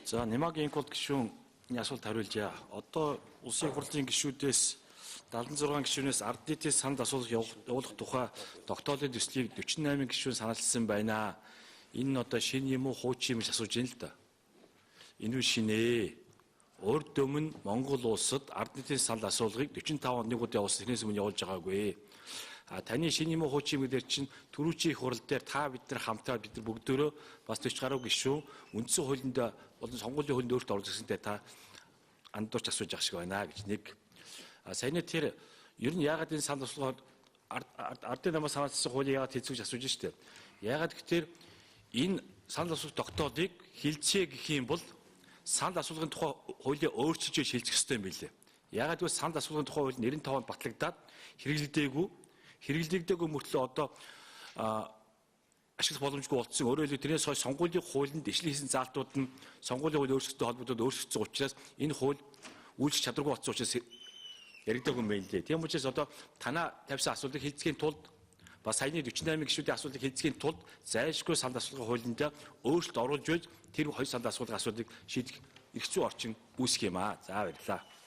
За, Немагийн Инколд гишүүн асуулт хариулъя. Одоо Улсын хурлын гишүүдээс 76 гишүүнээс ард нийтийн санал асуулга явуулах тухай тогтоолын төслийг 48 гишүүн саналсан байна. Энэ нь одоо шинэ юм уу, хуучин юм гэж асууж байна л да. Энэ үл шинэ. Урд өмнө Монгол улсад ард нийтийн санал асуулгыг 45 онд нэг удаа явуулсан. Тэрнээс өмнө явуулж байгаагүй. А таны шинэ юм уу, хуучин юм гэдэр чинь түрүүчийн их хурал дээр та бид нар хамтаа бид нар бүгдөө бас 40 гаруй гишүүн үндсэн хуулинд болон сонгуулийн хуулинд өөрчлөлт оруулах гэсэнтэй та андуурч асууж байгаа шиг байна гэж нэг. А саяны тэр ер нь яагаад энэ санал асуулгаар ардын намаас санаачилсан хуулийг яагаад хэлцүүж асууж штэ. Яагаад гэхээр энэ санал асуулт тогтоолыг хилцээ гэх юм бол санал асуулгын тухай хуулийг өөрчилж шилжих ёстой юм билээ. Яагаад гэвэл санал асуулгын тухай хууль 95 онд батлагдаад хэрэглэгдээгүй, хэрэглэгдээгүй мөртлөө одоо ашиглах боломжгүй болцсон. Өөрөөр хэлбэл, тэрнээс хойш сонгуулийн хуулинд ишлэл хийсэн заалтууд нь сонгуулийн хууль өөрчлөлттэй холбогдоод өөрчлөгдсөн учраас энэ хууль үйлчлэх чадваргүй болсон учраас яригдаагүй юм байна лээ. Тийм учраас одоо танаа тавьсан асуултыг хилцэхийн тулд, бас саяны 48 гишүүдийн асуултыг хилцэхийн тулд зайлшгүй санал асуулгын хуулинд өөрчлөлт оруулж байж тэр хоёр санал асуулгын асуудлыг шийдэх эрх зүйн орчин үүсэх юм аа. За, баярлалаа.